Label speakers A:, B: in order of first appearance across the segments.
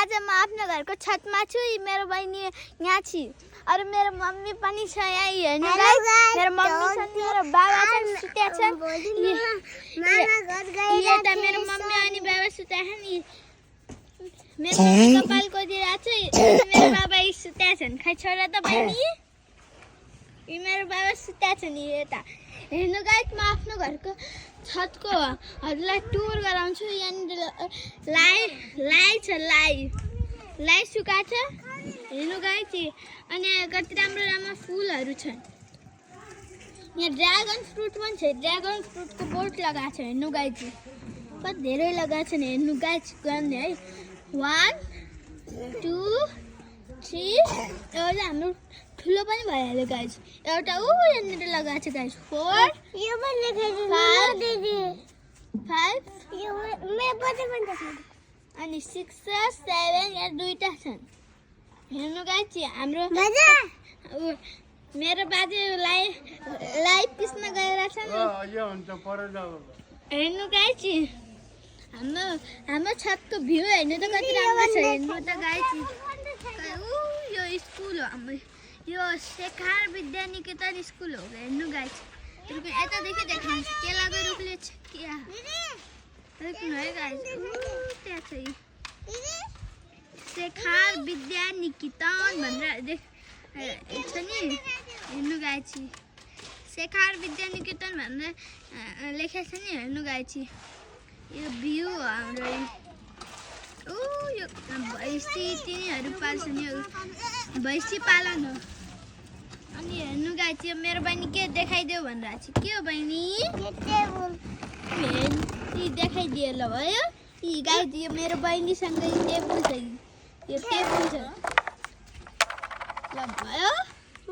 A: आज म आफ्नो घरको छतमा छु मेरो बहिनी यहाँ छ अरु मेरो मम्मी पनि छ यहाँ हेर्नु गाइस मेरो मम्मी छ मेरो बाबा छ सुत्या छ यता मेरो मम्मी अनि बाबा सुत्या छ नि मेरो मम्मी कपालको दिरा छ मेरो बाबा सुत्या छन् खै छोरा त बहिनी यी मेरो बाबा सुत्या छ नि यता हेर्नु गाइस म आफ्नो घरको छतको हजुरलाई टुर गराउँछु यहाँनिर लाई सुका छ हेर्नु गाइस अनि कति राम्रो राम्रो फुलहरू छन् यहाँ ड्रागन फ्रुट पनि छ ड्रागन फ्रुटको बोट लगाएको छ हेर्नु गाइस कति धेरै लगाएको छन् हेर्नु गाइस गर्ने है 1 2 3 एउटा हाम्रो ठुलो पनि भइहाल्यो गाइस एउटा यहाँनिर लगाएको छ गाइस 4 यो पनि लेखेको छ दिदी 5 यो मेरो पछि पनि देखाउ अनि 6 र 7 यहाँ दुईटा छन् हेर्नु गाइस हाम्रो मेरो बाजेलाई पिस्न गएर छ नि यो हुन्छ पर जाऊ हेर्नु गाइस हाम्रो छतको भ्यू हेर्नु त कति राम्रो छ हेर्नु त गाइस यो स्कुल हो हाम्रो यो शेखार विद्या निकेतन स्कुल हो हेर्नु गाइस यतादेखि देखाउँछु केलाको रुखले क्या देख्नु है गाइस त्यहाँ छ शेखार विद्या निकेतन भनेर छ नि हेर्नु गाइस शेखार विद्या निकेतन भनेर लेखेको छ नि हेर्नु गाइस यो भ्यू हो हाम्रो यो भैँसी तिनीहरू पाल्छ नि भैँसी पालन हो अनि हेर्नु गाइस यो मेरो बहिनी के देखाइदेऊ भनिरहेको छ के हो बहिनी देखाइदिए ल भयो यी गाइस यो मेरो बहिनीसँग टेबल छ यो टेबल छ ल भयो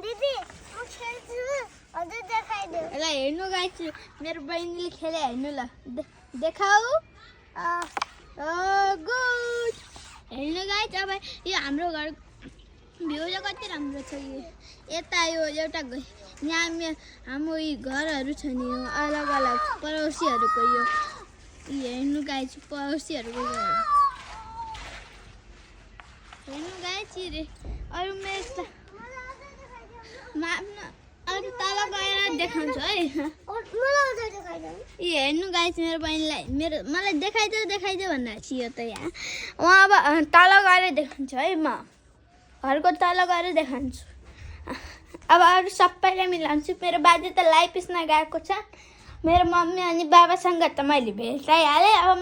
A: दिदी म खेल्छु अझै देखाइदेऊ ल हेर्नु गाइस मेरो बहिनीले खेले हेर्नु ल देखाऊ गुड हेर्नु गाइस अब यो हाम्रो घर भ्यू चाहिँ कति राम्रो छ यता यो एउटा यहाँ हाम्रो घरहरू छ नि यो अलग अलग पडोसीहरूको यो हेर्नु गाइस पडोसीहरूको घर हेर्नु गाइस अरू मेरो अरू तल गएर देखाउँछु है हेर्नु गाइस मेरो बहिनीलाई मलाई देखाइदेऊ भनेर यो त यहाँ उहाँ अब तल गएर देखाउँछु है म घरको तल गएर देखाउँछु अब अरू सबैलाई मिलाउँछु मेरो बाजे त लाई पिस्न गएको छ मेरो मम्मी अनि बाबासँग त मैले भेटाइहालेँ अब